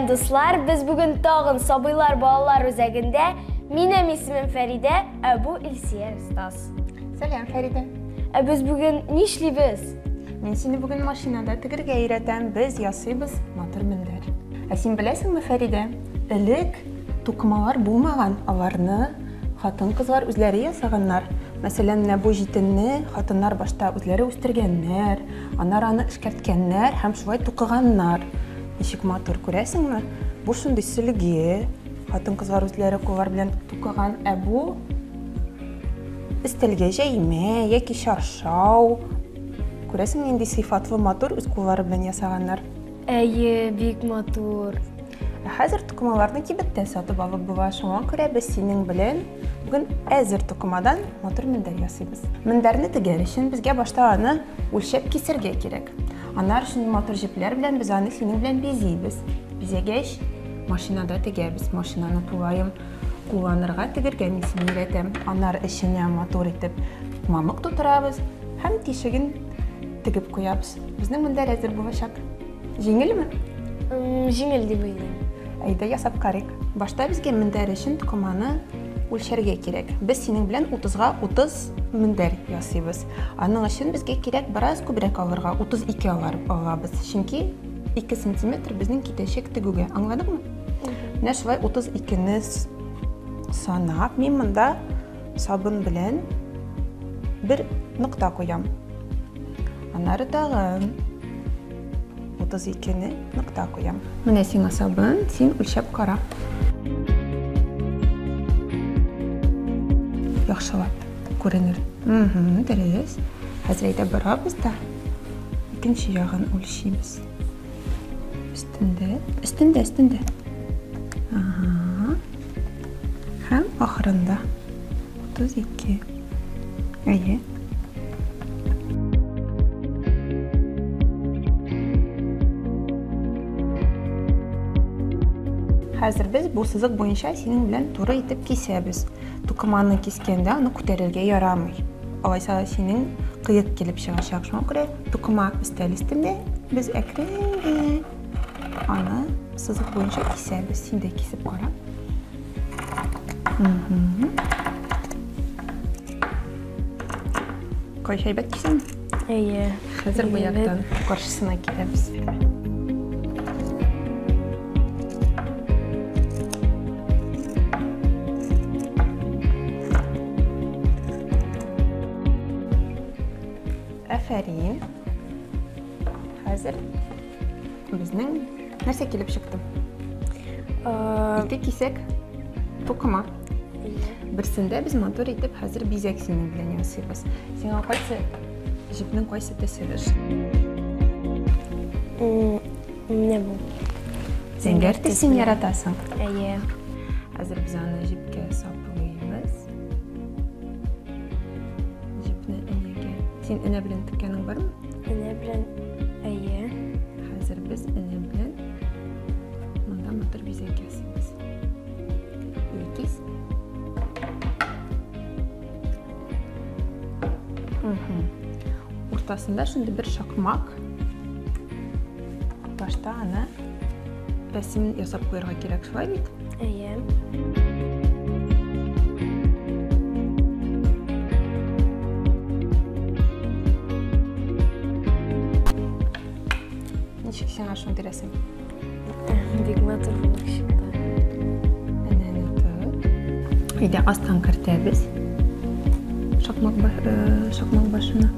дуслар! Без бүген тагын Сабыйлар балалар үзәгендә. Минем исемем Фәридә, ә бу Илсия остаз. Сәлам, Фәридә. Ә без бүген нишлибез? Мин сине бүген машинада тегергә өйрәтәм. Без ясыйбыз матур мендәр. Ә син беләсеңме, Фәридә, элек тукымалар булмаган, аларны хатын-кызлар үзләре ясаганнар. Мәсәлән, менә бу җитенне хатыннар башта үзләре үстергәннәр, аннары аны эшкәрткәннәр һәм шулай тукыганнар. Ничек матур, күрәсеңме? Бу шундый сөлге, хатын-кызлар үзләре куллар белән тукыган, ә бу өстәлгә җәймә яки чаршау. Күрәсең, нинди сыйфатлы, матур үз куллары белән ясаганнар. Әйе, бик матур. Ә хәзер тукымаларны кибеттә сатып алып була. Шуңа күрә без синең белән бүген әзер тукымадан матур мендәр ясыйбыз. Мендәрне тегәр өчен безгә башта аны үлчәп кисергә кирәк. Аннары шундый матур җепләр белән без аны синең белән бизибез. Бизәгәч, машинада тегәбез. Машинаны тулаем кулланырга, тегергә мин сине өйрәтәм. Аннары эченә матур итеп мамык тутырабыз һәм тишеген тегеп куябыз. Безнең мендәр әзер булачак. Җиңелме? Җиңел дип уйлыйм. Әйдә ясап карыйк. Башта безгә мендәр өчен тукыманы үлчәргә кирәк. Без синең белән 30-га 30 мендәр ясыйбыз. Аның өчен безгә кирәк бераз күбрәк алырга, 32 алар алабыз. Чөнки 2 сантиметр безнең китәчәк тегүгә. Аңладыңмы? Менә шулай 32-не санап, мин монда сабын белән бер нокта куям. Аннары тагын 32-не нокта куям. Менә сиңа сабын, син үлчәп кара. Яхшылап күренер. Угу, дөрес. Хәзер әйдә барабыз да икенче ягын үлчибез. Өстендә, өстендә, өстендә. Ага. Һәм ахырында 32. Әйе. Хәзер без бу сызык буенча синең белән туры итеп кисәбез. Тукыманы кискәндә аны күтәрергә ярамый. Алайса синең кыек килеп чыгачак. Шуңа күрә тукыма өстәл өстендә без әкрен генә аны сызык буенча кисәбез. Син дә кисеп кара. Кай әйбәт кисәм? Әйе. Хәзер бу яктан каршысына киләбез. Афәрин. Хәзер безнең нәрсә килеп чыкты? Ике кисәк тукыма. Берсендә без матур итеп хәзер бизәк синең белән ясыйбыз. Сиңа кайсы җепнең кайсы төсе Менә бу. Зәңгәр төс син яратасың. Әйе. Хәзер без аны җепкә саплыйбыз. Җепне энәгә. Син энә белән теккәнең бармы? Энә белән әйе. Хәзер без энә белән монда матур бизәк ясыйбыз. Кис. Уртасында шундый бер шакмак. Башта аны рәсемен ясап куярга кирәк, шулай бит? Әйе. Ничек сиңа шундый рәсем? Бик матур булып чыкты. Энәне тот. Әйдә, астан кертәбез. Шакмак, шакмак башына.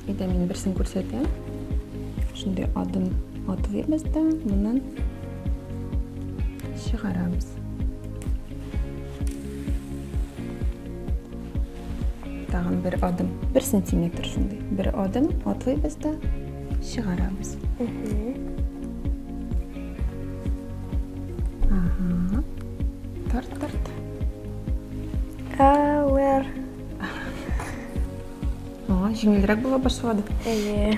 Әйдә, мин берсен күрсәтәм. Шундый адым атлыйбыз да, моннан чыгарабыз. Тагын бер адым, бер сантиметр шундый. Бер адым атлыйбыз да чыгарабыз. Ага. Тарт, тарт. Ауыр. Ага, җиңелрәк була башлады. Әйе.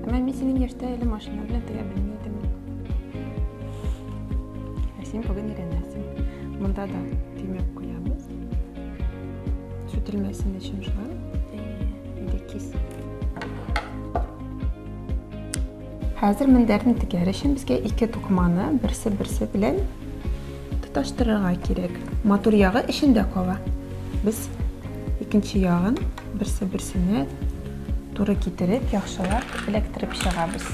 Әмма мин синең яшьтә әле машина белән тегә белми идем. Ә син бүген өйрәнәсең. Монда да төймәп куябыз. Сүтелмәсен өчен шулай. Әйдә кис. Хәзер мендәрне тегәр өчен безгә ике тукыманы берсе-берсе белән тоташтырырга кирәк. Матур ягы эчендә кала. Без икенче ягын берсе-берсенә туры китереп, яхшылап эләктереп чыгабыз.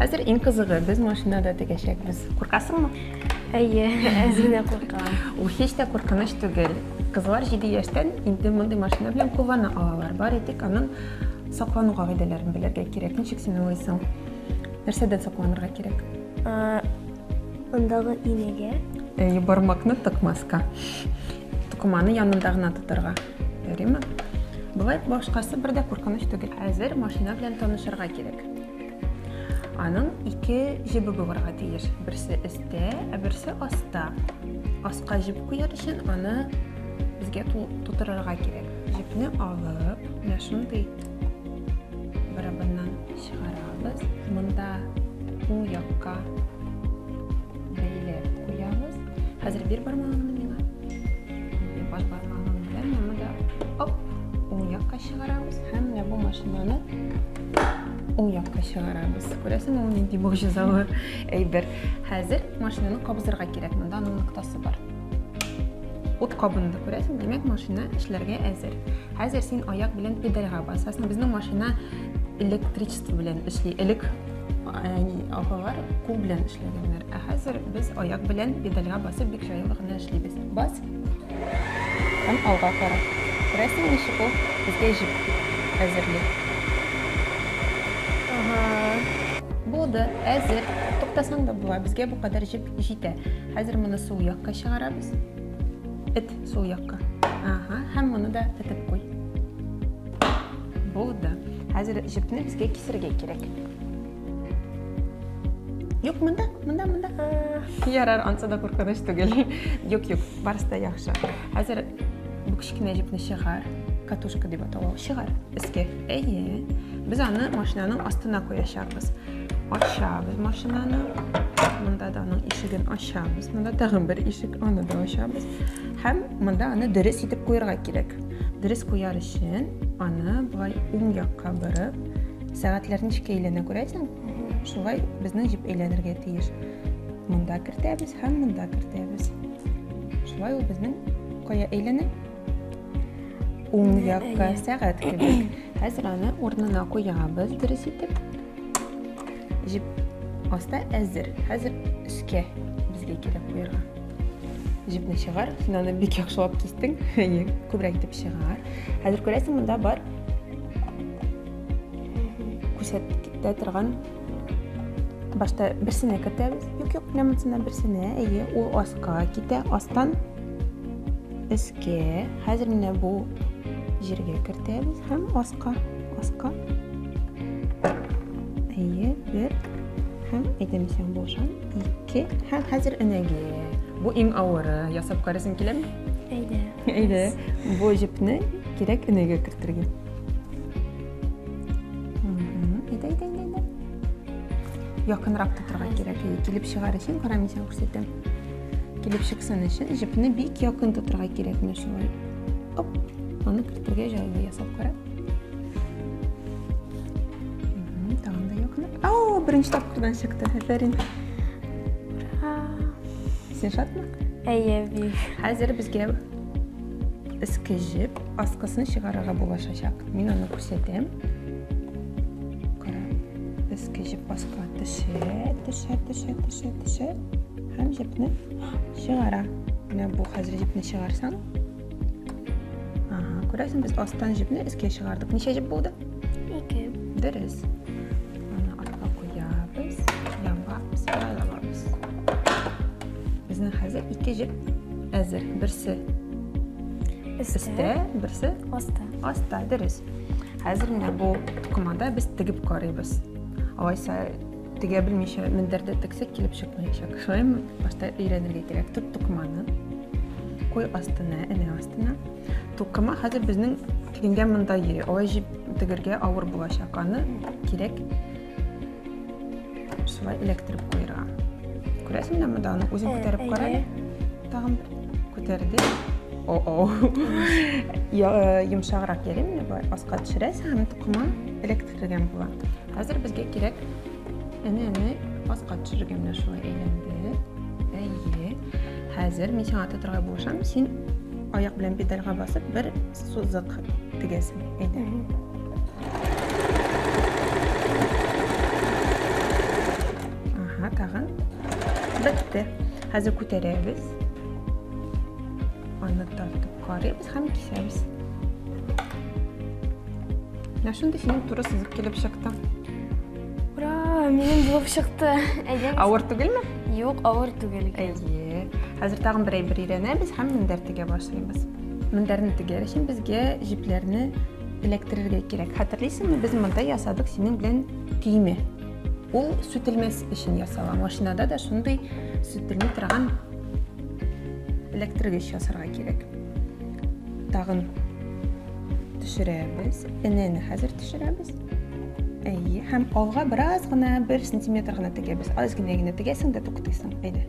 Хәзер иң кызыгы, без машинада тегәчәкбез. Куркасыңмы? Әйе, әз генә куркам. Ул һич тә куркыныч түгел. Кызлар 7 яшьтән инде мондый машина белән куллана алалар. Бары тик аның саклану кагыйдәләрен белергә кирәк. Ничек син уйлыйсың? Нәрсәдән сакланырга кирәк? Андагы инәгә. Әйе, бармакны тыкмаска. Тукыманы янында гына тотарга. Ярыймы? Болай башкасы бер дә куркыныч түгел. Хәзер машина белән танышырга кирәк. Аның ике җебе булырга тиеш. Берсе өстә, ә берсе аста. Аска җеп куяр өчен аны безгә тутырырга кирәк. Җепне алып, менә шундый барабаннан чыгарабыз. Монда уң якка бәйләп куябыз. Хәзер бир бармагыңны миңа. Баш бармагың белән менә монда оп, уң якка чыгарабыз һәм менә бу машинаны уң якка чыгарабыз. Күрәсеңме, ул нинди могҗизалы әйбер. Хәзер машинаны кабызырга кирәк. Монда аның ноктасы бар. Ут кабынды, күрәсең, димәк, машина эшләргә әзер. Хәзер син аяк белән педальга басасың. Безнең машина электричество белән эшли. Элек апалар кул белән эшләгәннәр. Ә хәзер без аяк белән педальга басып бик җайлы гына эшлибез. Бас һәм алга кара. Күрәсең, ничек ул безгә җеп әзерли. Ага. Булды, әзер. Туктасаң да була, безгә бу кадәр җеп җитә. Хәзер моны сул якка чыгарабыз. Эт сул якка. Ага, һәм моны да этеп куй. Булды. Хәзер җепне безгә кисергә кирәк. Юк, монда, монда, монда. Ярар, ансы да куркыныч түгел. Юк, юк, барысы да яхшы. Хәзер бу кечкенә җепне чыгар. Катушка дип атала. Чыгар өскә. Әйе. Без аны машинаның астына куячакбыз. Ачабыз машинаны. Монда да аның ишеген ачабыз. Монда тагын бер ишек, аны да ачабыз. Һәм монда аны дөрес итеп куярга кирәк. Дөрес куяр өчен аны болай уң якка борып, сәгатьләр ничек әйләнә күрәсең? Шулай безнең җеп әйләнергә тиеш. Монда кертәбез һәм монда кертәбез. Шулай ул безнең кая әйләнә? Уң якка сәгать кебек. Хәзер аны урынына куябыз дөрес итеп. Җеп аста әзер. Хәзер өскә безгә кирәк куярга. Җепне чыгар. Син аны бик яхшылап кистең. Әйе, күбрәк итеп чыгар. Хәзер күрәсең, монда бар күрсәтә торган башта берсенә кертәбез. Юк, юк, менә монысына берсенә. Әйе, ул аска китә, астан өскә. Хәзер менә бу җиргә кертәбез һәм аска, аска. Әйе, бер һәм әйдә мин сиңа булышам. Ике һәм хәзер энәгә. Бу иң авыры. Ясап карыйсың киләме? Әйдә. Әйдә. Бу җепне кирәк энәгә кертергә. Әйдә, әйдә, әйдә, әйдә. Якынрак тотырга кирәк. Килеп чыгар өчен, кара, мин сиңа күрсәтәм. Килеп чыксын өчен җепне бик якын тотырга кирәк менә шулай. Оп, аны кертергә җайлы ясап кара. Тагын да якынрак. Ау, беренче тапкырдан чыкты. Афәрин. Ура! Син шатмы? Әйе, бик. Хәзер безгә өске җеп аскысын чыгарырга булашачак. Мин аны күрсәтәм. Кара. Өске җеп аска төшә, төшә, төшә, төшә, төшә һәм җепне чыгара. Менә бу хәзер җепне чыгарсаң. Ага, күрәсең, без астан җепне өскә чыгардык. Ничә җеп булды? Ике. Дөрес. Аны артка куябыз, ябабыз, ябабыз. Безнең хәзер ике җеп. әзер. Берсе өстә, берсе аста. Аста, дөрес. Хәзер менә бу тукымада без тегеп карыйбыз. Алайса тегә белмичә мендәрдә тексәк килеп чыкмаячак. Шулаймы? Башта өйрәнергә кирәк. Тот тукыманы. Куй астына, энә астына. Тукыма хәзер безнең тегендә монда йөри. Алай җип тегергә авыр булачак. Аны кирәк шулай эләктереп куярга. Күрәсеңме менә монда аны үзең күтәреп кара әле. Тагын бер күтәрде. О-о. Йомшаграк йөри менә болай. Аска төшерәсең һәм тукыма эләктерелгән була. Хәзер безгә кирәк энәне аска төшерергә менә шулай әйләнде. Әйе. Хәзер мин сиңа тотарга булышам. Син аяк белән педальга басып бер сузык тегәсең. Әйдә. Ага, тагын. Бетте. Хәзер күтәрәбез. Аны тартып карыйбыз һәм кисәбез. Менә шундый синең туры сызык килеп чыкты. Ура, минем булып чыкты. Әйдәгез. Авыр түгелме? Юк, авыр түгел икән. Әйе. Хәзер тагын бер әйбер өйрәнәбез һәм мендәр тегә башлыйбыз. Мендәрне тегәр өчен безгә җепләрне эләктерергә кирәк. Хәтерлисеңме, без монда ясадык синең белән төймә. Ул сүтелмәс өчен ясала. Машинада да шундый сүтелми торган эләктергеч ясарга кирәк. Тагын төшерәбез. Энәне хәзер төшерәбез. Әйе, һәм алга бераз гына, бер сантиметр гына тегәбез. Аз генә генә тегәсең дә туктыйсың. Әйдә.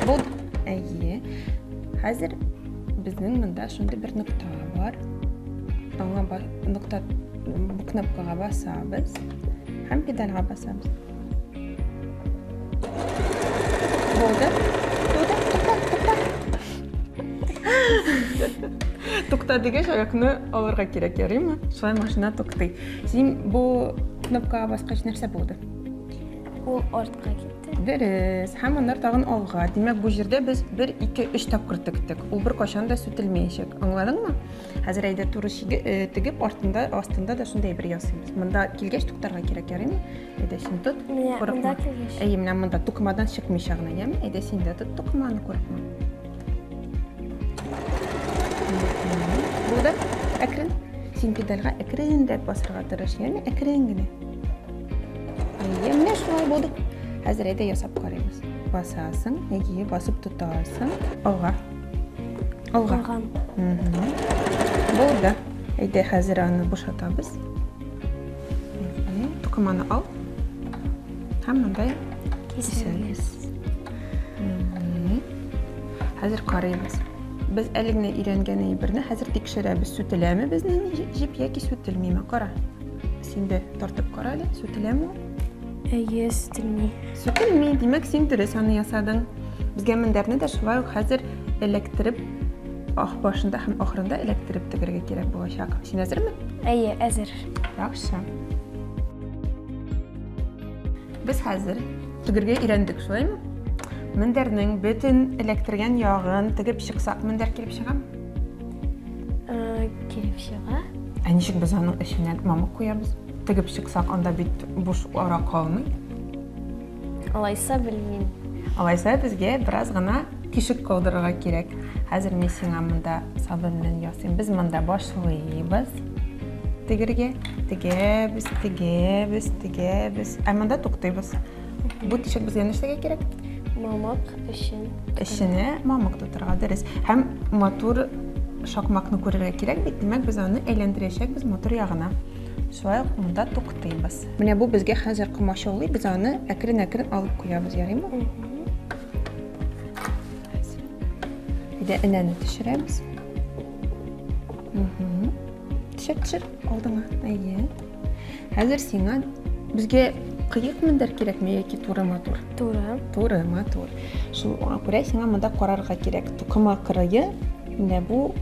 Булды. Әйе. Хәзер безнең монда шундый бер нокта бар. Аңа нокта бу кнопкага басабыз һәм педальга басабыз. Булды. Булды. Тукта, тукта. Тукта дигәч, аякны алырга кирәк, ярыймы? Шулай машина туктый. Син бу кнопкага баскач нәрсә булды? Ул артка китте. Дөрес. Һәм аннары тагын алга. Димәк, бу җирдә без 1, 2, 3 тапкыр тектек. Ул беркайчан да сүтелмәячәк. Аңладыңмы? Хәзер әйдә туры чиге, э, тегеп, артында, астында да шундый әйбер ясыйбыз. Монда килгәч туктарга кирәк, ярыймы? Әйдә син тот. Менә Курыкма. монда килгәч. Әйе, менә монда тукымадан чыкмыйча гына, яме? Әйдә син дә тот тукыманы, курыкма. Булды. Әкрен. Син педальга әкренрәк басырга тырыш, яме? Әкрен генә. Әйе, менә шулай булды. Хәзер әйдә ясап карыйбыз. Басасың, әйе, басып тотасың. Алга. Алга. Алган. Булды. Әйдә хәзер аны бушатабыз. Әйе, тукыманы ал. Һәм монда кисәбез. Хәзер карыйбыз. Без әле генә өйрәнгән әйберне хәзер тикшерәбез. Сүтеләме безнең җеп яки сүтелмиме? Кара. Син дә тартып кара әле, сүтеләме ул? Әйе, сүтелми. Сүтелми, димәк, син дөрес аны ясадың. Безгә мендәрне дә шулай ук хәзер эләктереп, ах башында һәм ахырында эләктереп тегергә кирәк булачак. Син әзерме? Әйе, әзер. Яхшы. Без хәзер тегергә өйрәндек, шулаймы? Мендәрнең бөтен эләктергән ягын тегеп чыксак, мендәр килеп чыгамы? Килеп чыга. Ә ничек без аның эченә мамык куябыз? Тегеп чыксак, анда бит буш ара калмый. Алайса белмим. Алайса безгә бераз гына тишек калдырырга кирәк. Хәзер мин сиңа монда сабын белән ясыйм. Без монда башлыйбыз тегергә. Тегәбез, тегәбез, тегәбез. Ә монда туктыйбыз. Бу тишек безгә нәрсәгә кирәк? Мамык өчен. Эченә мамык тутырырга, дөрес. Һәм матур шакмакны күрергә кирәк бит. Димәк, без аны әйләндерәчәкбез матур ягына. Шулай ук монда туктыйбыз. Менә бу безгә хәзер комачаулый, без аны әкрен-әкрен алып куябыз, ярыймы? Әйдә, энәне төшерәбез. Төшер, төшер, алдыңа. Әйе. Хәзер сиңа безгә кыек мендәр кирәкме яки туры матур? Туры. Туры матур. Шуңа күрә сиңа монда карарга кирәк. Тукыма кырые менә бу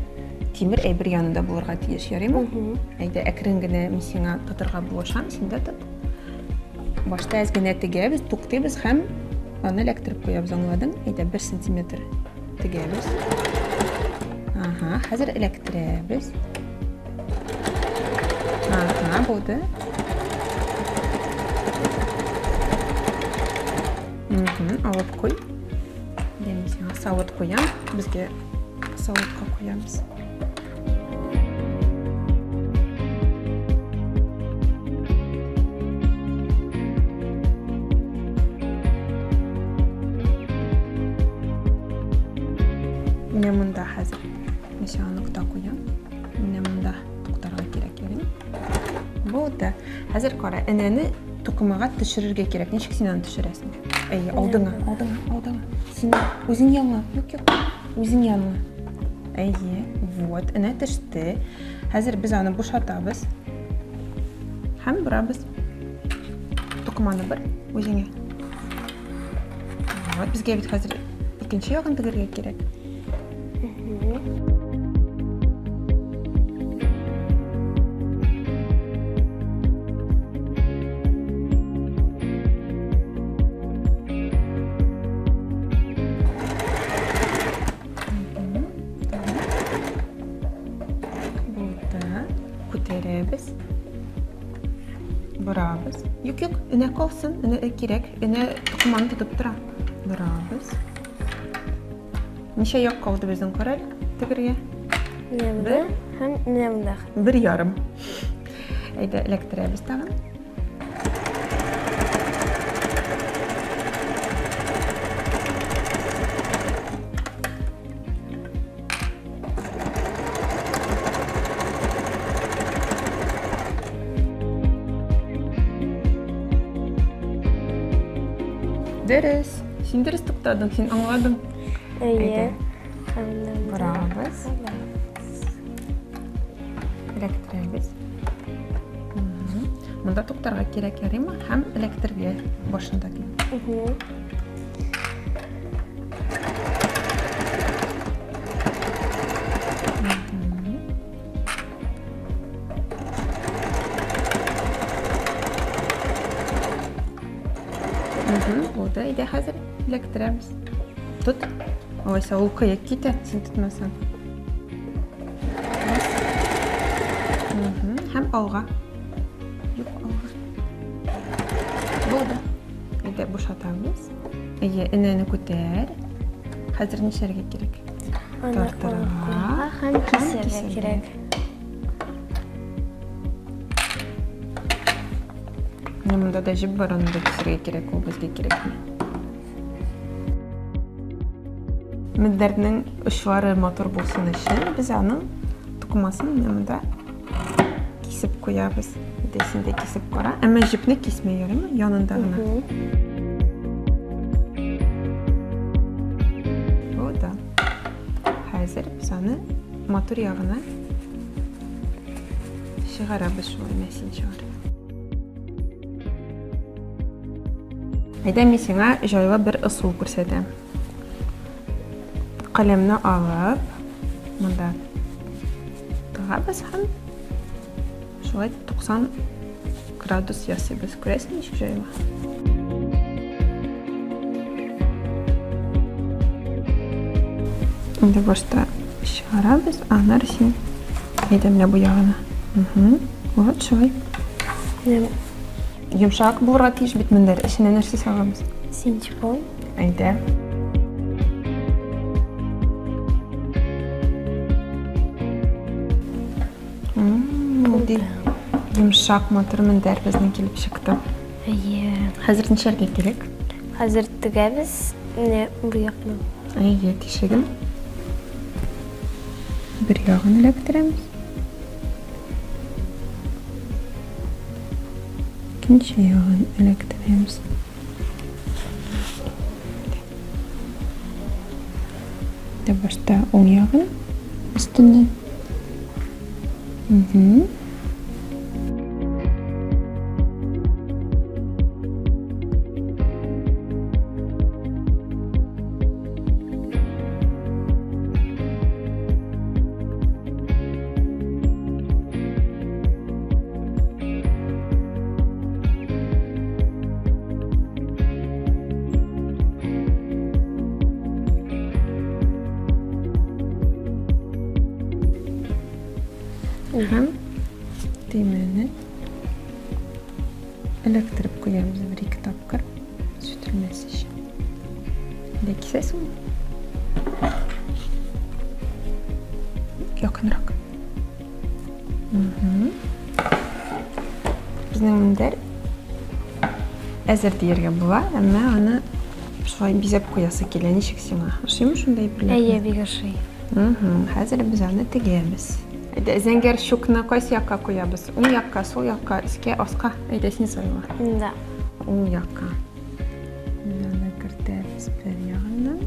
тимер әйбер янында булырга тиеш, ярыймы? Әйдә, әкрен генә мин сиңа тотырга булышам, син дә тот. Башта әз генә тегәбез, туктыйбыз һәм аны эләктереп куябыз, аңладың? Әйдә, 1 сантиметр тегәбез. Ага, хәзер эләктерәбез. Ага, булды. Алып куй. Мин сиңа. Савыт куям, безгә савытка куябыз. Менә монда хәзер мин сиңа нокта куям. Менә монда туктарга кирәк, ярыймы? Булды. Хәзер кара, энәне тукымага төшерергә кирәк. Ничек син аны төшерәсең? Әйе, алдыңа, алдыңа, алдыңа. Син үзең янга. Юк, юк. Үзең янга. Әйе, вот, энә төште. Хәзер без аны бушатабыз. Һәм борабыз. Тукыманы бер үзеңә. Вот, безгә бит хәзер икенче ягын тегергә кирәк. Булды. Күтәрәбез. Борабыз. Юк, юк, энә калсын, энә кирәк. Энә тукыманы тотып тора. Борабыз. Ничә як калды безнең, кара әле, тегергә? Менә монда һәм менә монда. Бер ярым. Әйдә, эләктерәбез тагын. Дөрес. Син дөрес туктадың, син аңладың. Әйе. Борабыз. Эләктерәбез. Монда туктарга кирәк, ярыймы? Һәм эләктерергә башында килеп. Булды, әйдә хәзер эләктерәбез. Тот. Алайса ул кыек китә, син тотмасаң. Һәм алга. Юк, алга. Булды. Әйдә бушатабыз. Әйе, энәне күтәр. Хәзер нишләргә кирәк? Тартырга һәм кисәргә кирәк. Менә монда да җеп бар, аны да кисәргә кирәк, ул безгә кирәкми. Мендәрнең очлары матур булсын өчен без аның тукымасын менә монда кисеп куябыз. Әйдә, син дә кисеп кара. Әмма җепне кисмә, ярыймы? Янында гына. Булды. Хәзер без аны матур ягына чыгарабыз шулай, менә син чыгар. Әйдә, мин сиңа җайлы бер ысул күрсәтәм. Каләмне алып, монда тыгабыз һәм шулай 90 градус ясыйбыз. Күрәсең, ничек җайлы? Инде башта чыгарабыз, аннары син әйдә менә бу ягына. Угу. Вот шулай. Йомшак булырга тиеш бит мендәр. Эченә нәрсә салабыз? Синтепон. Әйдә. Нинди йомшак матур мендәр безнең килеп чыкты. Әйе. Хәзер нишләргә кирәк? Хәзер тегәбез менә бу якны. Әйе, тишеген. Бер ягын эләктерәбез. Икенче ягын эләктерәбез. Дә башта уң ягын өстеннән. Угу. Һәм төймәне эләктереп куябыз бер-ике тапкыр, сүтелмәс өчен. Әйдә, кисәсеңме? Якынрак. Безнең мендәр әзер дияргә була, әмма аны шулай бизәп куясы килә. Ничек сиңа? Ошыймы шундай әйберләр? Әйе, бик ошый. Хәзер без аны тегәбез. Әйдә, зәңгәр чукны кайсы якка куябыз? Уң якка, сул якка, өскә, аска? Әйдә, син сайла. Да. Уң якка. Без аны кертәбез бер ягыннан.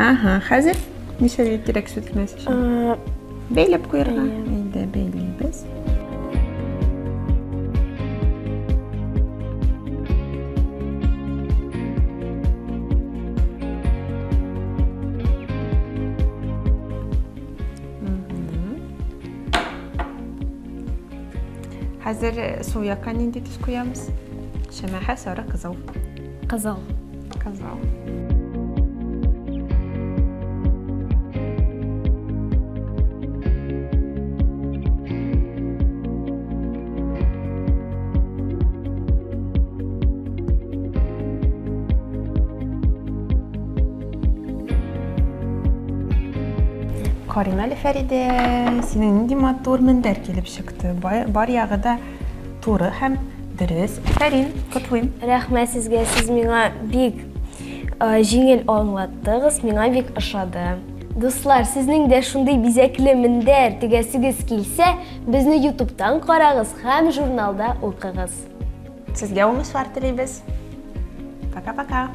Ага, хәзер нишләргә кирәк сүтелмәс өчен? Бәйләп куярга. Әйдә, бәйлибез. Хәзер э, сул якка нинди төс куябыз? Шәмәхә, сары, кызыл. Кызыл. Кызыл. Карыйм әле, Фәридә, синең нинди матур мендәр килеп чыкты. Бар ягы да туры һәм дөрес. Афәрин, котлыйм. Рәхмәт сезгә, сез миңа бик җиңел аңлаттыгыз, миңа бик ошады. Дуслар, сезнең дә шундый бизәкле мендәр тегәсегез килсә, безне ютубтан карагыз һәм журналда укыгыз. Сезгә уңышлар телибез. Пока-пока.